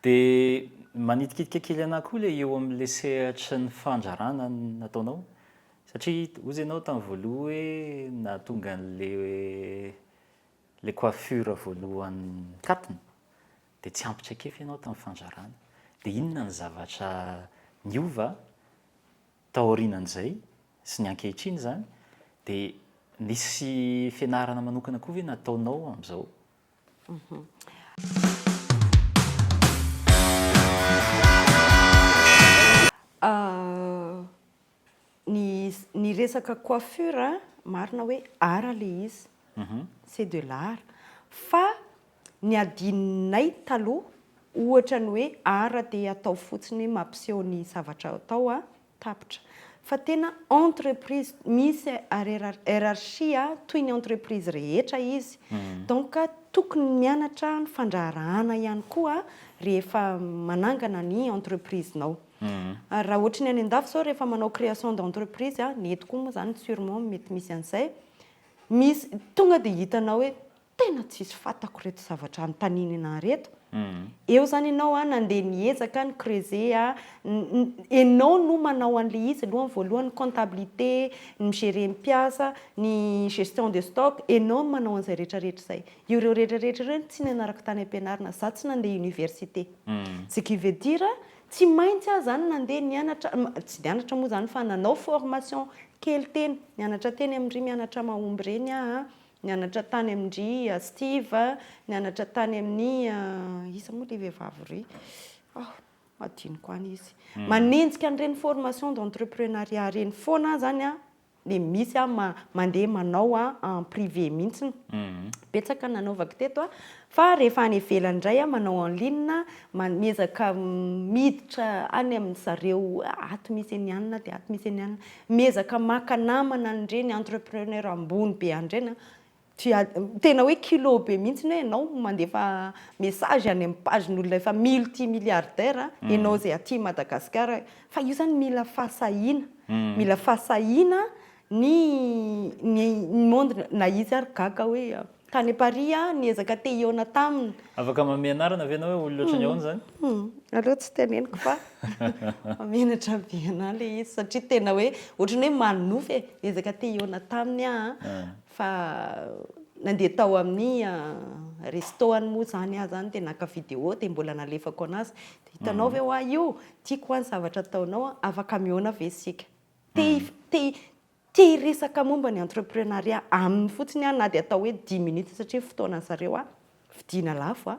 Dia manitikitika kely anah koa ilay eo amin'ilay sehatry ny fandrarana nataonao satria hozy ianao tamin'ny voaloha hoe nahatonga an'ilay ilay coiffure voalohany nikatona dia tsy ampy traikefa ianao tamin'ny fandrarana. Dia inona ny zavatra niova taorianan'izay sy ny ankehitriny izany? Dia nisy fianarana manokana koa ve nataonao amin'izao? Ny ny resaka coiffure marina hoe art le izy, c'est de l'art fa ny adinonay taloha ohatra ny hoe art dia atao fotsiny hoe mampiseho ny zavatra atao an, tapitra. Fa tena entreprise misy hiérarchie toy ny entreprise rehetra izy. Donc tokony mianatra ny fandraharahana ihany koa rehefa manangana ny entreprise-nao. Ary raha ohatry ny any an-dafy izao rehefa manao création d'entreprise, ny eto koa moa izany surement mety misy an'izay, misy tonga dia hitanao hoe Tena tsisy fatako reto zavatra anontaniana anah reto. Eo zany ianao a nandeha niezaka ni creuser a, enao no manao an'le izy aloha ny voalohany, ny comptabilité, ny mi-gérer ny mpiasa, ny gestion de stock, enao no manao an'izay rehetra rehetra izay. Ireo rehetra rehetra ireo tsy nianarako tany am-pianarana, za tsy nandeha université. Ce qui veut dire tsy maintsy aho zany nandeha nianatra, tsy nianatra moa zany fa nanao formation kely teny, nianatra teny amin-dry mianatra mahomby ireny aho a, Nianatra tany amin-dry Steve, nianatra tany amin'ny iza moa ilay vehivavy ry? Oh, adinoko any izy. Manenjika an'ireny formation d'entrepreneuriat ireny foana aho izany an, dia misy aho mandeha manao en privé mihitsy. Betsaka ny nanaovako teto an, fa rehefa any ivelany indray aho manao en ligne, miezaka miditra any amin-dry zareo ato misy an'i anona dia ato misy an'i anona. Miezaka maka namana an'ireny entrepreneur ambony be any ireny an, tu as tena hoe kilo be mihitsy hoe ianao mandefa message any amin'ny page-n'olona efa multi milliardaire ianao izay aty Madagasikara, fa io izany mila fahasahiana, mila fahasahiana ny ny monde na izy ary gaga hoe Tany Paris aho niezaka te hihaona taminy. Afaka manome anarana ve ianao hoe olona ohatran'ny ahoana izany? Hum, aleo tsy teneniko fa mahamenatra be anah ilay izy satria tena hoe ohatran'ny hoe manonofy e. Niezaka te hihaona taminy aho an, fa nandeha tao amin'ny resto any moa izany aho izany dia naka vidéo dia mbola nalefako anazy. Dia hitanao ve hoa io? Tiako hoa ny zavatra ataonao an, afaka mihaona ve isika? Te te Te hiresaka momba ny entreprenariat aminy fotsiny aho na dia atao hoe dix minutes satria fotoanan'ny zareo a, vidiana lafo a,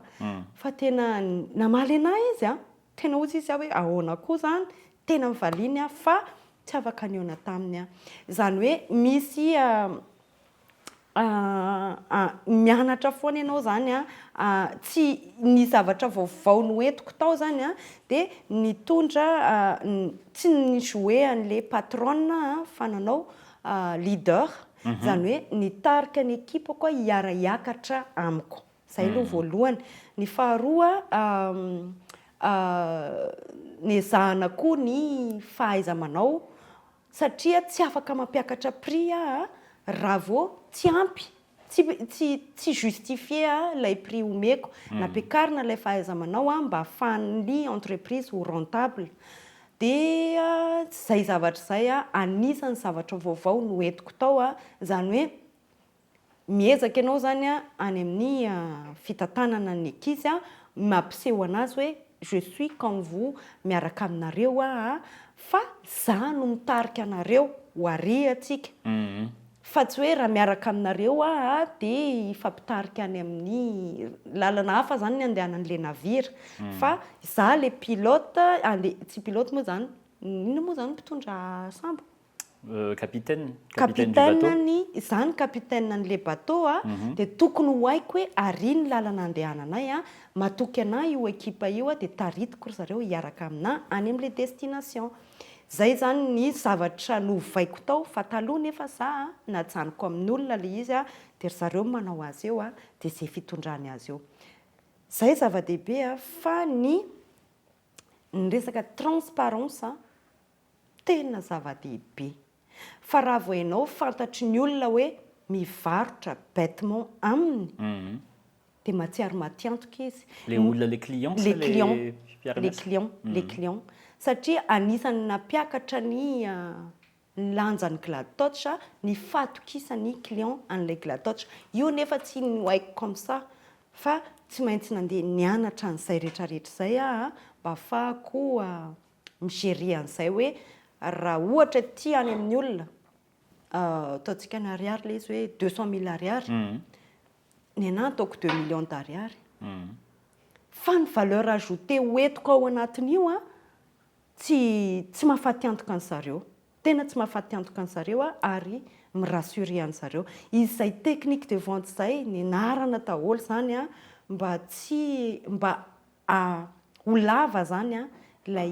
fa tena namaly anah izy a, tena hozy izy aho hoe ahoana koa zany, tena nivaliany aho fa tsy afaka nihaona taminy aho. Izany hoe misy Mianatra foana ianao izany an, tsy ny zavatra vaovao noentiko tao izany an dia nitondra tsy ni-jouer an'ilay patronne aho fa nanao leader, izany hoe nitarika ny ekipako aho hiara-hiakatra amiko, izay aloha voalohany. Ny faharoa nezahana koa ny fahaiza-manao Satria tsy afaka mampiakatra prix aho raha vao tsy ampy, tsy tsy tsy justifier ilay prix omeko. Nampiakarina ilay fahaiza-manao mba ahafahan'ny entreprise ho rentable. Dia izay zavatra izay anisan'ny zavatra vaovao noentiko tao, izany hoe Miezaka ianao izany any amin'ny fitantanana ny ankizy mampiseho an'azy hoe je suis comme vous, miaraka aminareo aho fa za no mitarika anareo ho ary atsika. Fa tsy hoe raha miaraka aminareo aho dia hifampitarika any amin'ny lalana hafa izany ny andehanan'ilay navire. Fa za ilay pilote, tsy pilote moa izany, inona moa izany mpitondra sambo? Capitaine, capitaine du bateau. Capitaine ny, izaho ny capitaine an'ilay bateau a, dia tokony ho haiko hoe ary ny lalana andehananay a, matoky anah io ekipa io a, dia taritiko ry zareo hiaraka aminah any amin'ilay destination. Izay izany ny zavatra novaiko tao, fa taloha nefa za a, najanoko amin'olona ilay izy a, dia ry zareo no manao azy eo a, dia izay fitondrany azy eo. Izay zava-dehibe a, fa ny ny resaka transparence a, Tena zava-dehibe. Fa raha vao ianao fantatry ny olona hoe mivarotra bêtement aminy, Dia mahatsiaro matiantoka izy. Le olona, le client sa Le le client, le mpiara-miasa? client, le client. Satria anisan'ny nampiakatra ny ny lanjan'ny Gladtouch ny fahatokisan'ny client an'ilay Gladtouch. Io nefa tsy no haiko comme ça fa tsy maintsy nandeha nianatra an'izay rehetrarehetra izay aho mba ahafahako mi-gérer an'izay hoe raha ohatra ity any amin'ny olona, ataontsika ny ariary ilay izy hoe 200 000 ariary, ny anahy ataoko 2 millions d'ariary. Fa ny valeur ajoutée hoentiko ao anatin'io a, tsy mahafaty antoka any zareo. Tena tsy mahafaty antoka any zareo a, ary mi-rassurer any zareo. Izay technique de vente izay nianarana daholo zany a, mba tsy mba ho lava zany a ilay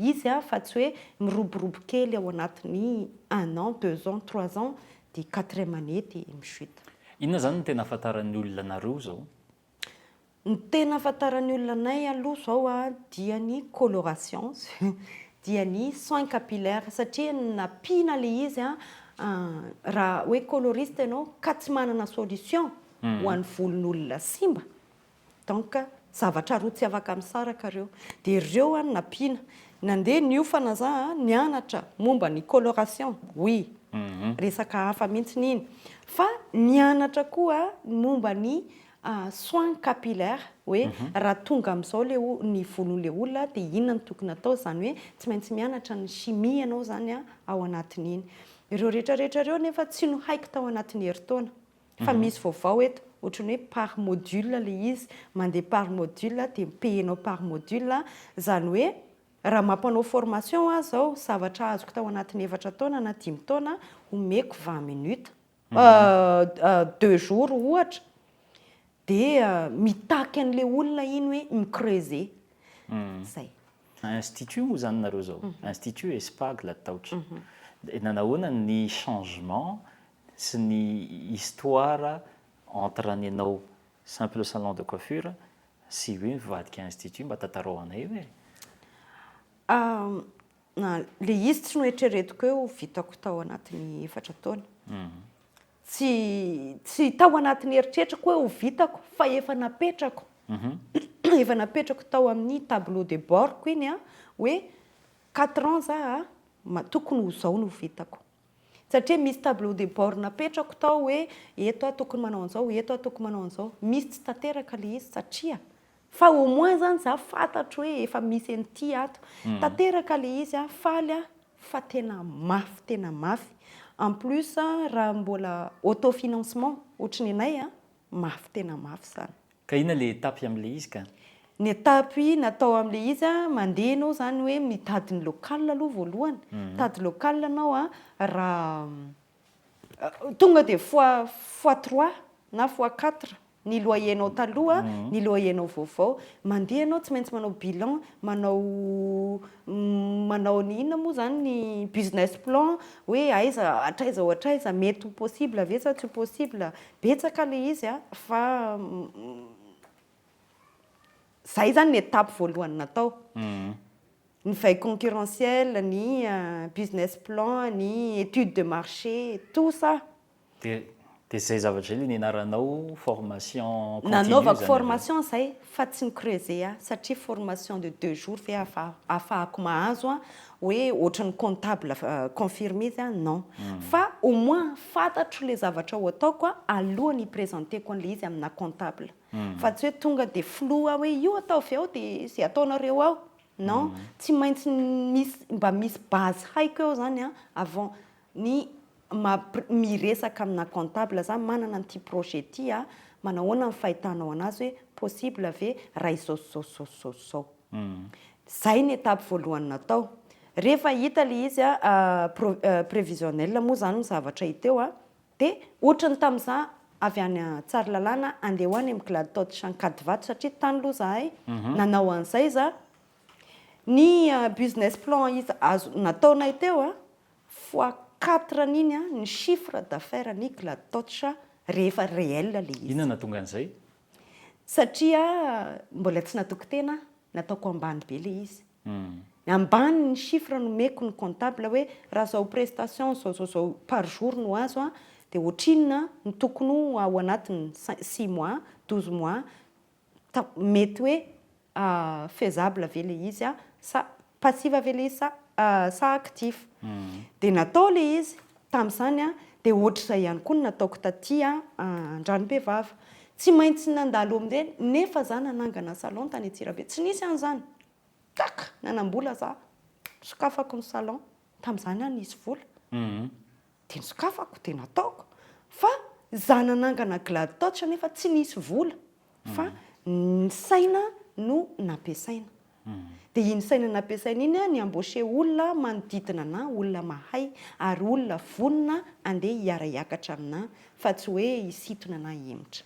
izy a, fa tsy hoe miroborobo kely ao anatin'ny un an, 2 ans, 3 ans, dia quatrième année dia mi-chute. Inona zany no tena ahafantaran'ny olona anareo zao? Ny tena ahafantaran'ny olona anay aloha zao a, dia ny coloration, dia ny soin capillaire, satria nampiana le izy a. Raha hoe coloriste ianao ka tsy manana solution ho an'ny volon'olona simba, donc zavatra roa tsy afaka misaraka ireo. Dia ireo a no nampiana. Nandeha niofana za a, nianatra momba ny coloration, oui, resaka hafa mihitsy iny, fa nianatra koa momba ny soin capillaire, hoe raha tonga amin'izao le ny volon'le olona dia inona no tokony atao. Izany hoe tsy maintsy mianatra ny chimie ianao zany a ao anatin'iny. Ireo rehetrarehetra ireo nefa tsy no haiko tao anatin'ny herintaona, fa misy vaovao eto ohatran'ny hoe par module le izy, mandeha par module, dia payenao par module. Izany hoe raha mampanao formation aho zao, zavatra azoko tao anatin'ny 4 taona na 5 taona omeko 20 minutes, 2 jours ohatra, dia mitaky an'le olona iny hoe mi-creuser zay. Institut moa zany nareo zao, institut et spa Gladtouch. Nanahoana ny changement sy ny histoire entre ny anao simple salon de coiffure sy hoe mivadika institut? Mba tantarao anay hoe. Le izy tsy noeritreretiko hoe ho vitako tao anatin'ny 4 taona. Tsy tao anatin'ny eritreritrako hoe ho vitako, fa efa napetrako tao amin'ny tableau de bord-ko iny a, hoe 4 ans za a tokony ho zao no vitako, satria misy tableau de bord napetrako tao hoe eto aho tokony manao an'izao, eto aho tokony manao an'izao. Misy tsy tanteraka le izy satria, fa au moins zany za fantatro hoe efa misy an'ity ato. Tanteraka le izy a, faly a, fa tena mafy, tena mafy. En plus raha mbola autofinancement ohatry ny anay a, mafy, tena mafy zany. Ka inona le étape am'le izy ka? Ny étape natao am'le izy a, mandeha anao zany hoe mitady ny local aloha voalohany. Mitady local anao a, raha tonga de fois trois na fois quatre ny loyer-nao taloha, ny loyer-nao vaovao. Mandeha anao, tsy maintsy manao bilan, manao ny inona moa zany, ny business plan, hoe aiza hatraiza ho hatraiza, mety ho possible ve sa tsy ho possible. Betsaka le izy a, fa zay zany ny étape voalohany natao: ny veille concurrentielle, ny business plan, ny étude de marché, tout ça. De zay zavatra zay le nianaranao formation continue Nanaovako zany? formation zay, fa tsy ni-creuser aho, satria formation de 2 jours ve ahafahako mahazo a hoe ohatran'ny comptable confirmé izy a? Non, fa au moins fantatro le zavatra ho ataoko a alohan'ny présenteko an'le izy amina comptable, fa tsy hoe tonga de flou aho hoe io ataovy ao dia zay ataonareo ao. Non, tsy maintsy misy, mba misy base haiko eo zany a avant ny miresaka amina comptable. Za manana an'ity projet ty a, manahoana ny fahitanao anazy, hoe possible ve raha izao zao zao zao zao? Zay ny étape voalohany natao. Rehefa hita le izy a, prévisionnel moa zany ny zavatra hita eo a, dia ohatrany tamin'iza avy any Tsaralalàna andeha ho any amin'ny Gladtouch Ankadivato, satria tany aloha zahay nanao an'izay za, ny business plan izy azo nataonay teo a, fois quatre an'iny a ny chiffre d'affaires ny Gladtouch rehefa réel le izy. Inona nahatonga an'izay? Satria mbola tsy natoky tena, nataoko ambany be le izy, ambany ny chiffre nomeko ny comptable, hoe raha zao prestation zao zao zao par jour no azo a. Dia Dia ohatrinona no tokony ho ao anatin'ny 6 mois, 12 mois, mety hoe faisable ve ilay izy sa passive ve ilay izy sa actif. Dia natao ilay izy tamin'izany an, dia ohatr'izay ihany koa no nataoko taty Andranobevava. Tsy maintsy nandalo amin'ireny nefa za nanangana salon tany Antsirabe, tsy nisy an'izany. Tak! Nanam-bola za, sokafako ny salon, tamin'izany aho nisy vola. Dia nosokafako, dia nataoko. Fa za nanangana Glad Touch nefa tsy nisy vola fa ny saina no nampiasaina. Dia iny saina nampiasaina iny an, ni-embaucher olona manodidina anà, olona mahay ary olona vonona handeha hiara-hiakatra aminà fa tsy hoe hisintona anà hihemotra.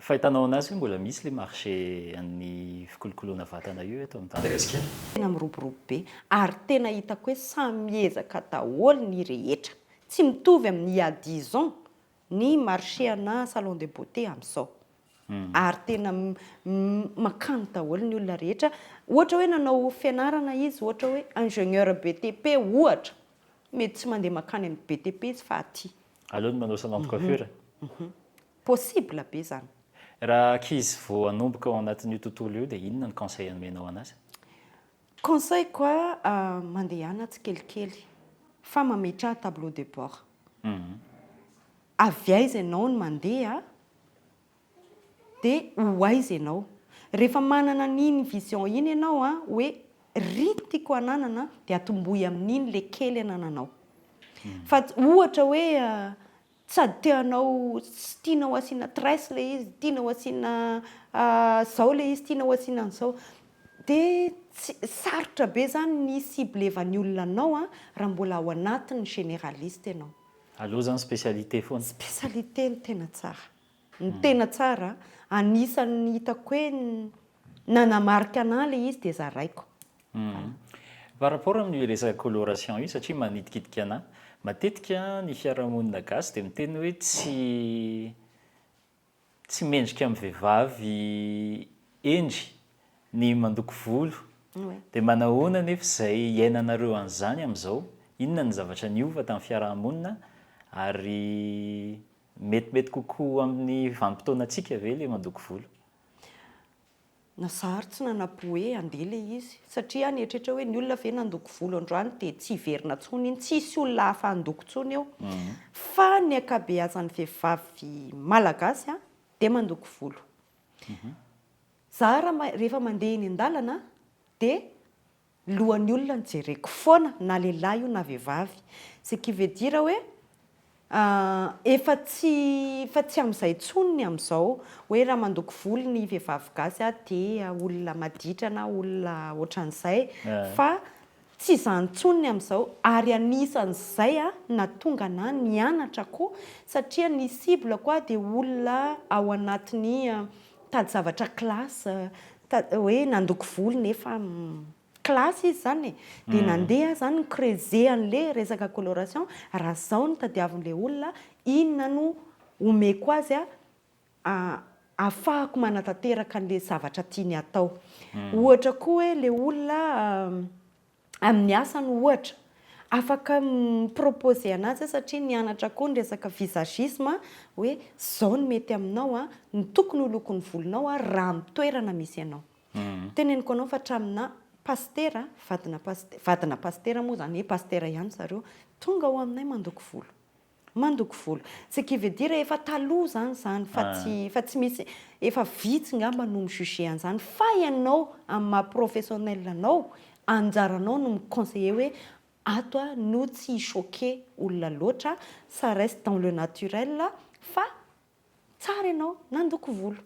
Fahitanao anazy hoe mbola misy le marché an'ny fikolokoloana vatana io eto Madagasikara? Tena miroborobo be ary tena hitako hoe samy miezaka daholo ny rehetra. Tsy mitovy amin'ny il y a 10 ans ny marché ana salon de beauté amin'izao. Ary tena mankany daholo ny olona rehetra. Ohatra hoe nanao fianarana izy, ohatra hoe ingénieur BTP ohatra, mety tsy mandeha mankany amin'ny BTP izy fa aty. Aleony manao salon de coiffure. Possible be zany. Raha ankizy vao hanomboka ao anatin'io tontolo io dia inona ny conseil anomenao anazy? Conseil ko a, mandehana tsikelikely fa mametraha tableau de bord. Avy aiza ianao no mandeha dia ho aiza ianao. Rehefa manana an'iny vision iny ianao a, hoe ry tiako hananana dia atombohy amin'iny le kely anananao. Fa ohatra hoe sady te hanao tsy tianao asiana tresse le izy, tianao asiana zao le izy, tianao asiana an'izao, dia tsy sarotra be zany ny ciblevan'ny olona anao a raha mbola ao anatin'ny généraliste ianao. Aleo zany spécialité foana. Spécialité no tena tsara. Ny tena tsara, anisan'ny hitako hoe nanamarika anà le izy dia zaraiko. Par rapport amin'io resaka coloration io satria manitikitika anà, matetika ny fiarahamonina gasy dia miteny hoe tsy mendrika amin'ny vehivavy hendry ny mandoko volo. Dia manahoana anefa izay iainanareo an'izany amin'izao? Inona ny zavatra niova tamin'ny fiarahamonina ary metimety kokoa amin'ny vanim-potoanantsika ve ilay mandoko volo? Na za ary tsy nanam-po hoe handeha ilay izy satria aho nieritreritra hoe ny olona ve nandoko volo androany dia tsy hiverina intsony iny, tsisy olona hafa handoko intsony eo. Fa ny ankabeazan'ny vehivavy malagasy dia mandoko volo. Za raha rehefa mandeha eny an-dalana dia lohan'ny olona no jereko foana na lehilahy io na vehivavy. Ce qui veut dire hoe efa tsy efa tsy amin'izay intsony ny amin'izao hoe raha mandoko volo ny vehivavy gasy dia olona maditra na olona ohatran'izay fa tsy izany intsony ny amin'izao ary anisan'izay nahatonga anà nianatra koa satria ny cible-ko dia olona ao anatin'ny mitady zavatra classe, hoe nandoko volo nefa classe izy zany e, dia nandeha aho zany ni-creuser an'le resaka coloration, raha zao no tadiavin'le olona inona no omeko azy ahafahako manatanteraka an'le zavatra tiany hatao. Ohatra koa hoe le olona amin'ny asany ohatra, afaka mi-proposer anazy aho satria nianatra koa ny resaka visagisme hoe zao no mety aminao an, ny tokony ho lokon'ny volonao an raha amin'ny toerana misy anao. Teneniko anao fa hatraminà pasitera, vadina pasitera, vadina pasitera moa izany hoe pasitera ihany zareo, tonga ao aminay mandoko volo. Mandoko volo. Ce qui veut dire efa taloha izany izany fa tsy fa tsy misy efa vitsy ngamba no mi-juger an'izany fa ianao amin'ny maha professionnel anao, anjaranao no mi-conseiller hoe ato aho no tsy hi-choquer olona loatra, ça reste dans le naturel fa tsara ianao nandoko volo.